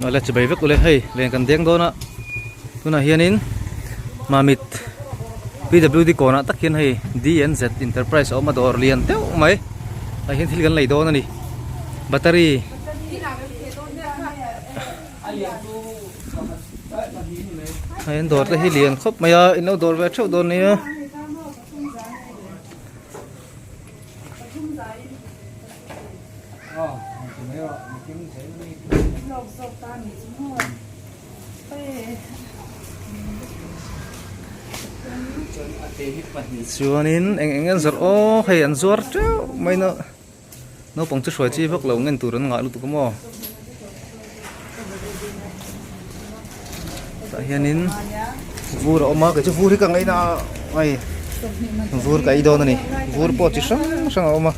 Awle chubei vek ule hei len kan deng dawn a tunah hianin Mamit PWD kawnah tak hian hei DNZ Enterprise a awm a dawr lian deuh mai tah hian thil kan lei dawn a ni battery hei an dawr te hi lian khawp mai a in lo dawr ve theuh dawn nia. Chuanin eng eng an zawrh aw hei an zuar teuh mai na naupang chu hruai chi vak lo ngen tur an ngah lutuk a maw tah hianin vur a awm a kei chu vur hi ka ngaina a hei vur ka ei dawn a ni vur pawh chi hrang hrang a awm a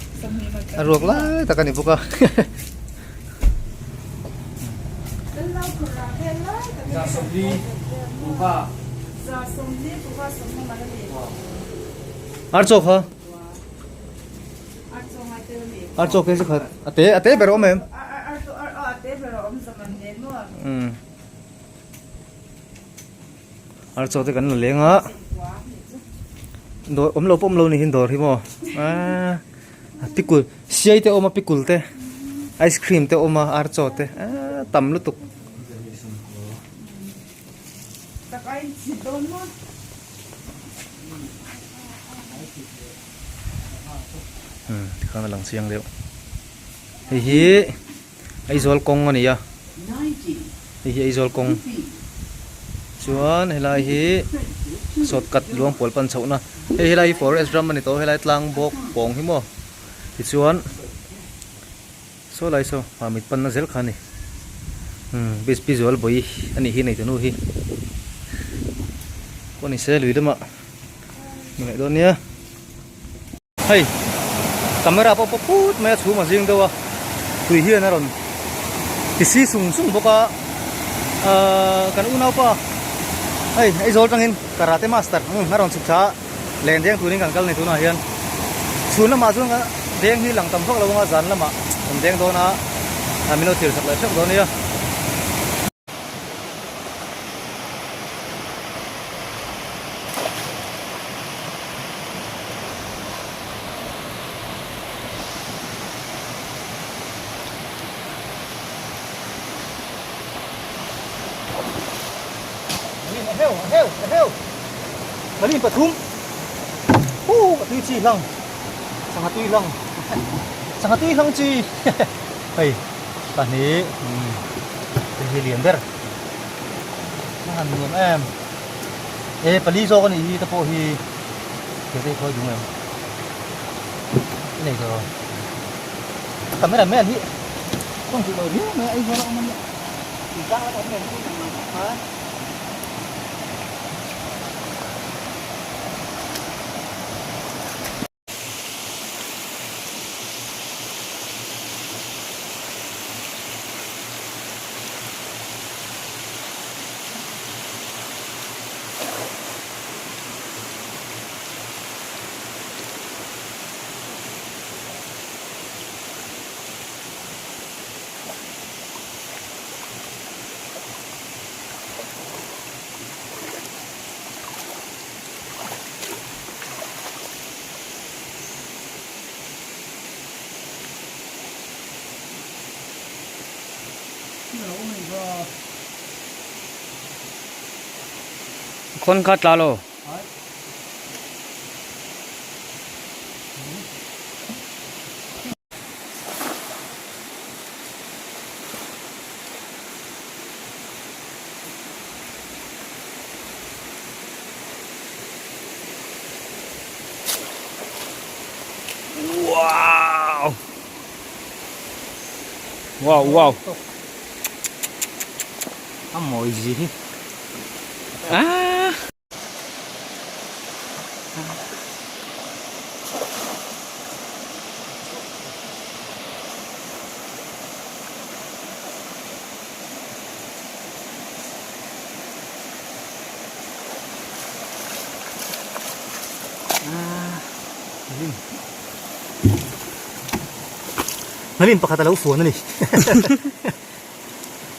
a ruak lai tak a ni bawk a. Ar chaw kha ar chaw khe khat a te a te ber a awm em ar chaw te kan la leng a dawr awm lo pawh awm lo ni hin dawr hi maw aaa pikul siai te awm a pikul te ice cream te awm a ar chaw te aaa tam lutuk. Umm tikhan a lang chiang deuh hei hi Aizawl kawng a ni a hei hi Aizawl kawng chuan helai hi shortcut luang pawl pan chhohna hei helai hi forest ram a ni tawh helai tlang bawk pawng hi maw tichuan saw lai saw ah mit panna zel kha a ni umm pi zual bawi a nih hi neitunu hi pawh ni se lui lamah ni ngaih dawn nia. Hei camera pawh pawh phut mai a chhum a zing deuh a tui hian a rawn ti si sung sung bawk a ahh kan unaupa hei Aizawl atangin karate master a rawn chhuk thla a len deng turin kan kal ni tunah hian chhun lamah chuan deng hi lang tam vak lo anga zan lamah kan deng dawn a min lo thlir sak leh hreuh dawn nia. Malin pathum hu a tui chi hlang sangha tui hlang sangha tui hlang chi hei pahnih hei hi lian ber a han nuam em e pali zawk a nih hi te pawh hi thil te hi khawi dung em i nei tawh camera man hi kawng duh lo riau mai a Aizawl a awm a nia tlang lama awm em ha. Khawn kha tla lo. Wow! Wow, wow. A mawi zi hi. Ah! Hnalin pakhat a lo fuan a ni.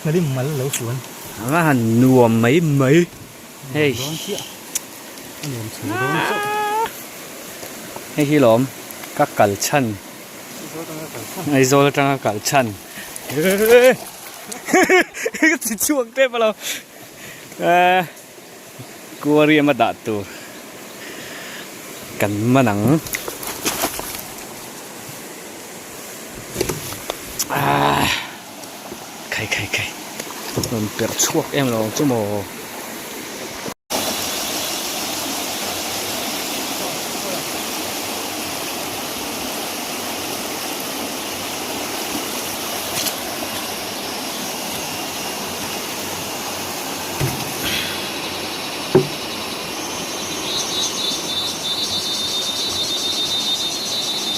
Nghalim mal lo suan. A va han nuam mai mai. Hei. A nuam chho dawn chauh. Hei hi lawm ka kal chhan. Aizawl atanga kal chhan. Ka ti chhuak tep alo. Kuariam a dah tur kan man ang. Aaa khai khai khai rawn perh chhuak em lo ang chu maw.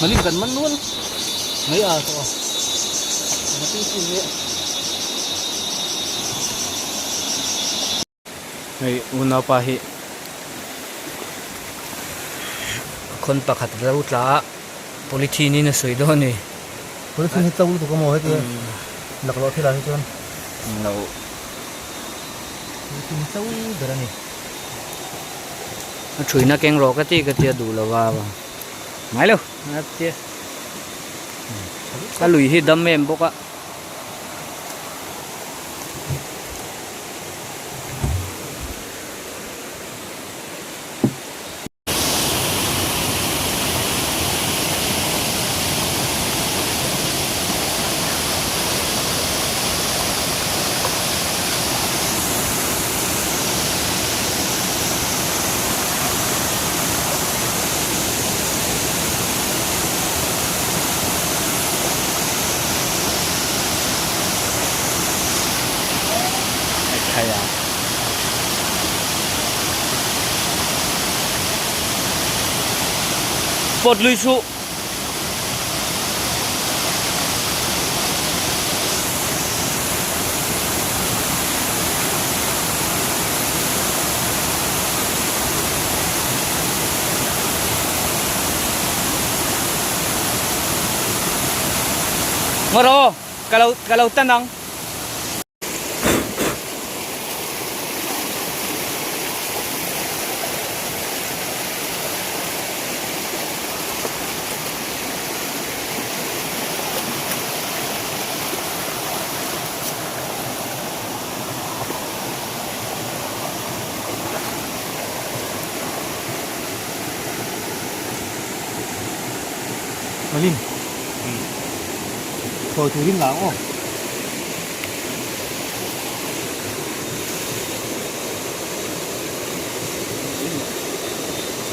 Malim kan man nual mai a tawh a mati chi nge. Hei unaupa hi khawn pakhat ro tla a polythene in a sawi dawn a ni. Polythene hi to lutuk a maw heti laklawh thil ah hi chuan lo polythene hi to ber a ni. A thuina keng rawh ka ti ka tia duh lo va ngai lo a tia a lui hi dam em bawk a. Pawt lui suh. Ngaw rawh aw, ka lo ka lo tan ang. Malim Khawi turin la ang aw.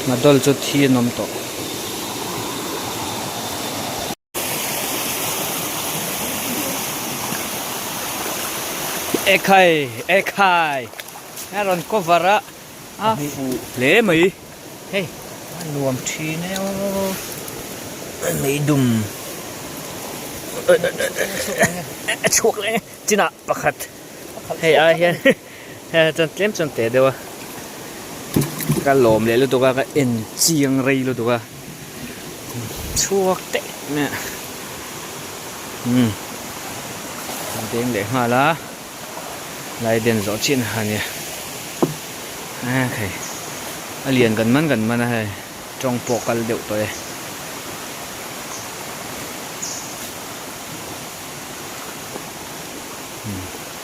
Madol chu thi an awm tawh. Ekhai ekhai a rawn cover a a fuh hle mai hei a nuam thin e aw meidum a chhuak leh chinah pakhat hei ai hian chuan tlem chuan teh deuh a ka lawm leh lutuk a ka en chiang rei lutuk a chhuak teh mai a umm a deng leh nghal a lai den zawh chiah na ania a khai a lian kan man kan man a hei tawng pawh kal deuh tawh e.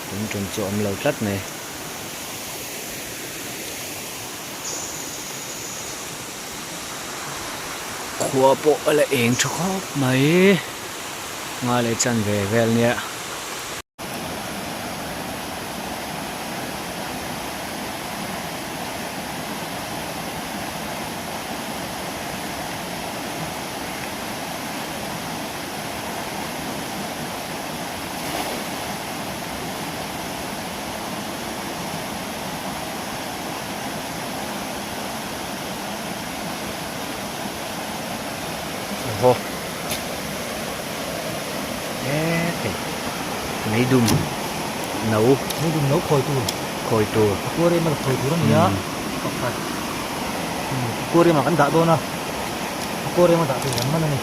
Tun tum chu awm lo tlat mai. Khua pawh a la eng tha khawp mai. Nga leh chan ve vel nia. Aw e hei meidum no meidum no khawi tur khawi tur a kuar em a khawi tur a ni a pakhat kuar em ah kan dah dawn a a kuar em a dah tur an man a ni.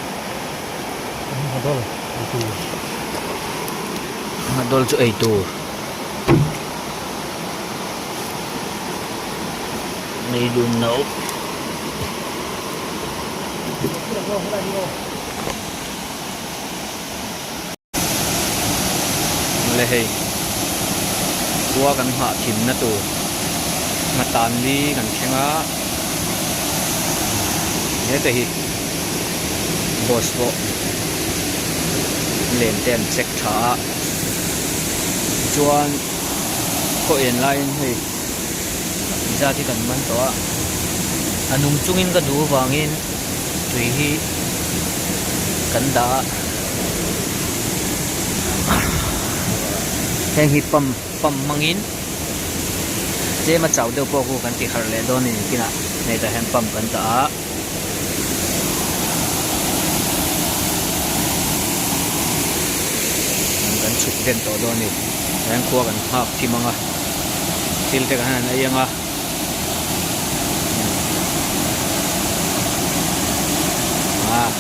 Nghadol ei tur. Nghadol chu ei tur. Meilum no. Le hei khua kan nghah thimna tur nghatan li kan thleng a hete hi boss pawh len te an check tha a tichuan khaw en laiin hei zat hi kan man tawh a a nung chungin ka duh avangin tui hi kan dah a heng hi pump pump hmangin tlem a chau deuh pawh khu kan ti harh leh dawn a ni kinah hei tah hian pump kan dah a. Kan chhuk den tawh dawn a ni hian khua kan nghak thim ang a thil te kan han ei ang a ah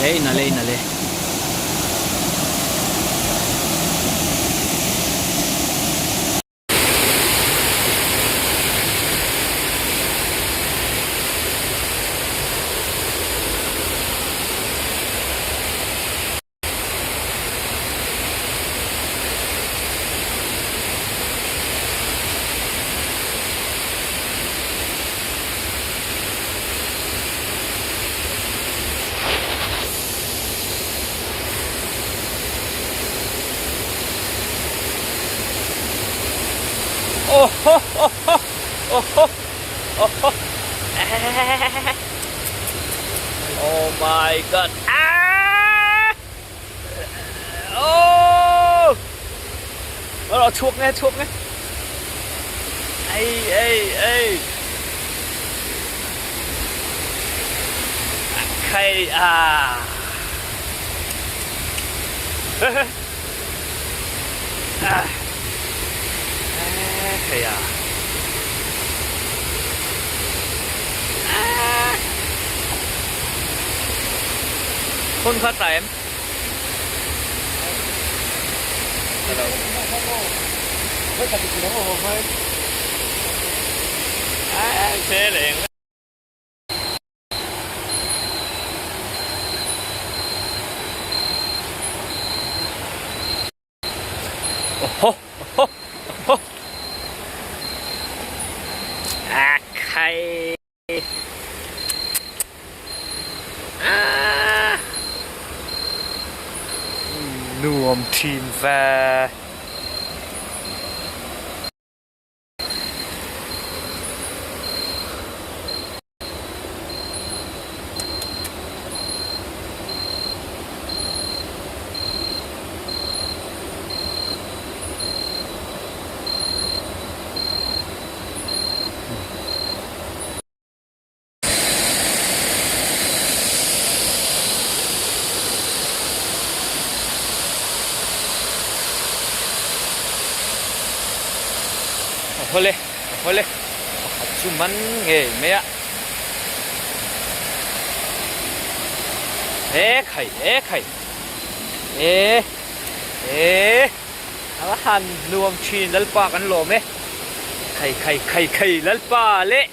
ei nalh ei nalh e. Oh my god. Ah! Oh! Nó chuộc nghe, chuộc nghe. Ê ê ê. Khay à. Ah. Khay à. Ah. Hun kha tlai em? Nuam thin ve. Awle awle pakhat chu man ngei mai a e khai e khai e e a han nuam thin lalpa kan lawm e khai khai khai khai lalpa leh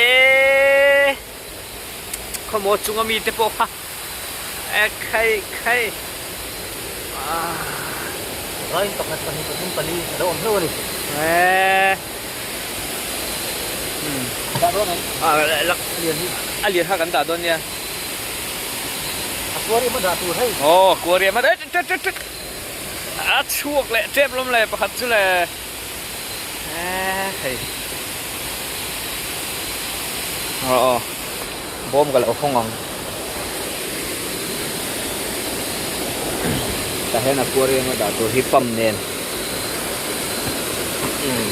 Eee khawmaw chunga mite pawh kha e khai khai aaa Vain pakhat pahnih pathum pali a lo awm hlauh a ni. Eee umm Dah dawn em? Ah lak a lian hi a lian kha kan dah dawn nia. A kuariam a dah tur hei. Aw a kuariam a dah tet tet tet a chhuak leh tep lawm le pakhat chu le. Hei aw aw bawm ka lo hawng ang tah hian aquarium a dah tur hi pump nen umm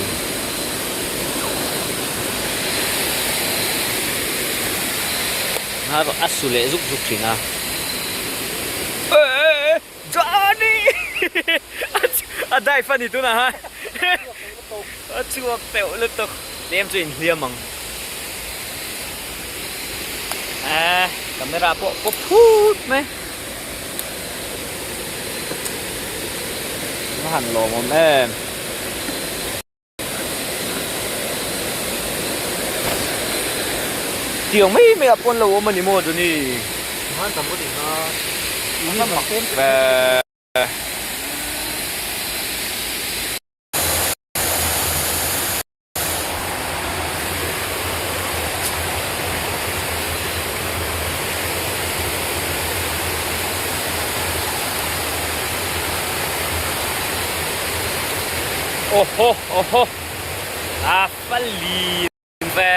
a su leh zuk zuk thin a. Johnny! A dive a ni tunah ha. A chhuak teuh lutuk. Tlem chu inhliam ang. Eh, camera pawh pawp phut mai. A han lawmawm em. Tiang mai mai ah pawn lo awm a ni maw Johnny? Aw haw aw haw a fali ve.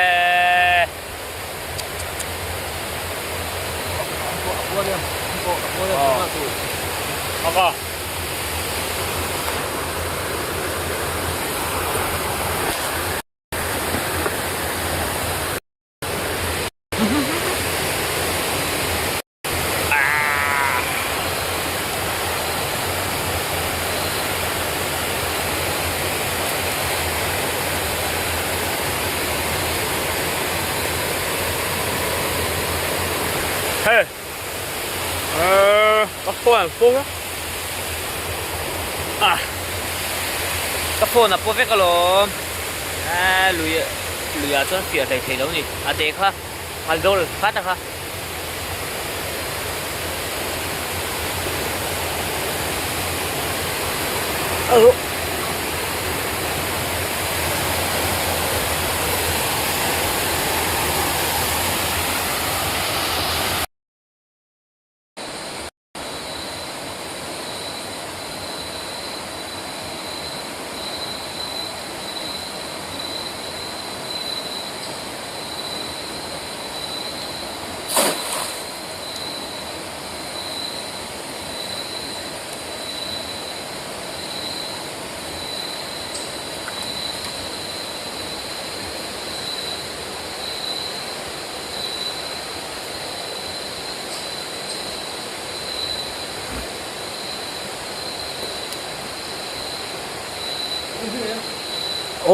Hey. Ka phone a paw ah ka phone a paw vek alawm ah lui luiah chuan fiah hlei thei lo ni a te kha nghal dawl khat a kha.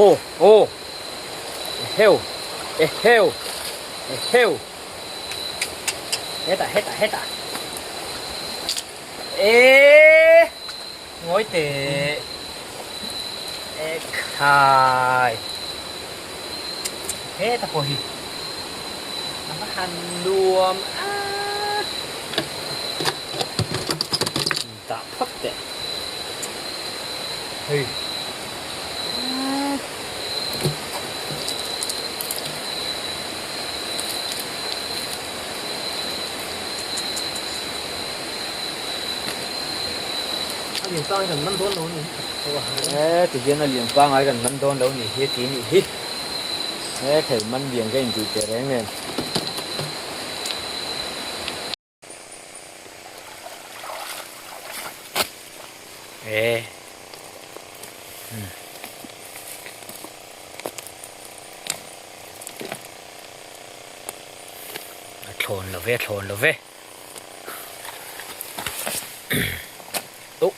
Aw aw eheu eheu eheu hetah hetah hetah eee ngawi teh ekhai heta pawh hi a va han nuam a dah phawt teh hei. A lian pangai kan man dawn lo ni E tihian a lian pangai kan man dawn lo ni hi a ti nih hi e thei man lian ka intih teh reng nen. E A thlawn lo ve a thlawn lo ve. Oh.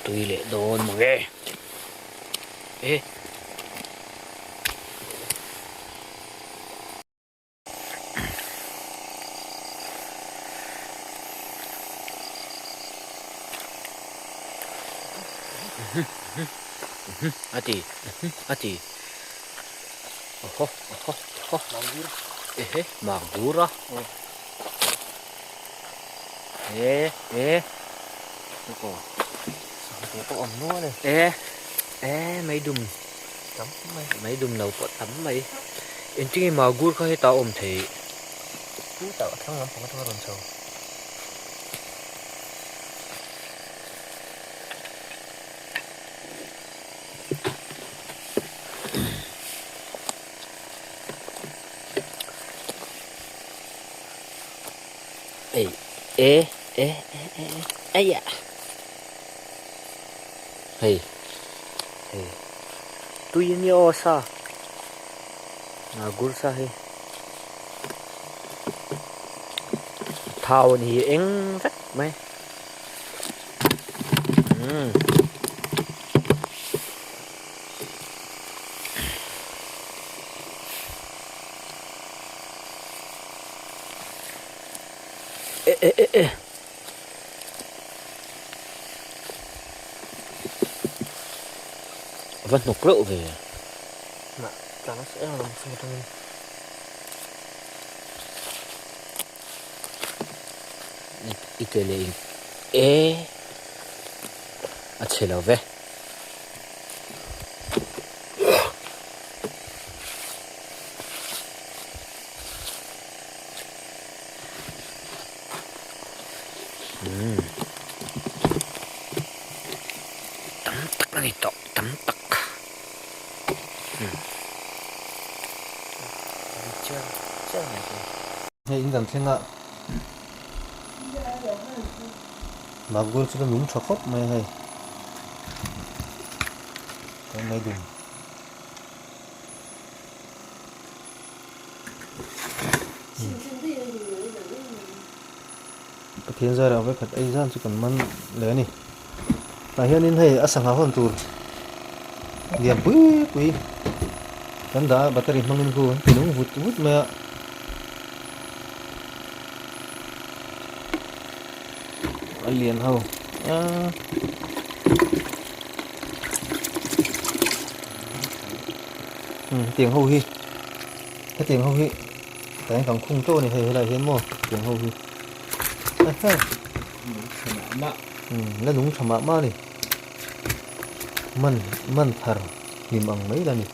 Tui leh dawn mange. E. A ti a ti awhaw awhaw awhaw ehe mak bur a e e te pawh awm nual e e e mai dum tam mai mai dum lo pawh tam mai engtinge magur kha hetah a awm theih chutah a thlang lampang atanga rawn chho. Ei e e e e e aiah hei hei tui a nia aw sa gur sa hi thau a ni hi eng vek mai umm. Eh eh eh eh. A va hnawk reuh ve. Hnah tla nasa em alawm chung atangin. I ke leh in e a chhe lo ve. Tam tak a ni tawh tam tak Hei in kan thleng a Makgul chu la nung tha khawp mai a hei kan mai dum. Pathian zarah vawikhat ei zan chu kan man leh a ni. Tah hianin hei a sangha hawn tur lian pui pui kan dah a battery hmangin khu an ti nung vut vut mai a. A lian ho aaa. Hetiang ho hi hetiang ho hi tlai kan khung teuh a ni hei helaiah hian maw hetiang ho hi la nung tha mah mah a ni man man thar hlim ang mai la ni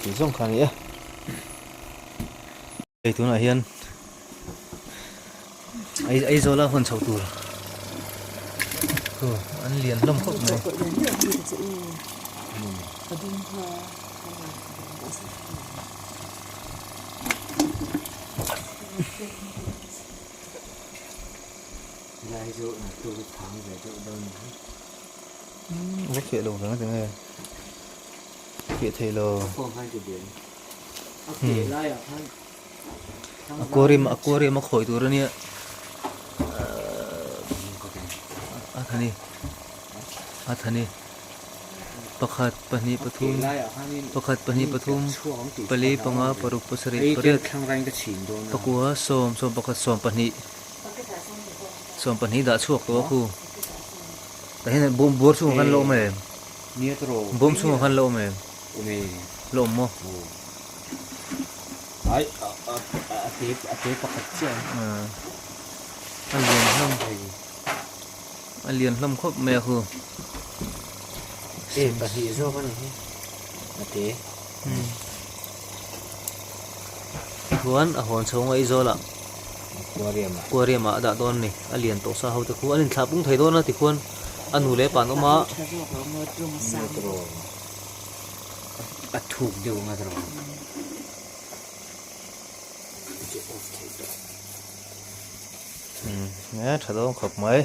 tih zawng kha a ni e. Hei tunah hian Aizawla hawn chhoh tur khu an lian hlawm khawp mai. Va kheh lo vang a tinge kheh theih lo. Aquarium aquarium a khawi tur a nia a thani a thani pakhat pahnih pathum pakhat pahnih pathum pali panga paruk pasarih pariat pakua sawm sawm pakhat sawm pahnih sawm pahnih dah chhuak tawh a khu tah hian bawm bawr chhungah khan la awm em bawm chhungah khan la awm em. La awm maw? Ai a te a te pakhat chiah a lian hlawm a lian hlawm khawp mai a khu. E pahnih zawk a ni hi a te. Chuan a hawn chho ngaih zawl ah Aquarium ah Aquarium ah a dah dawn a ni a lian tawh sa ho te khu an inthlah pung thei dawn a tikhuan a nu leh pan awm a. A thuk deuh ang a tawrh ang. Chu off theih tawh. Umm e tha dawn khawp mai.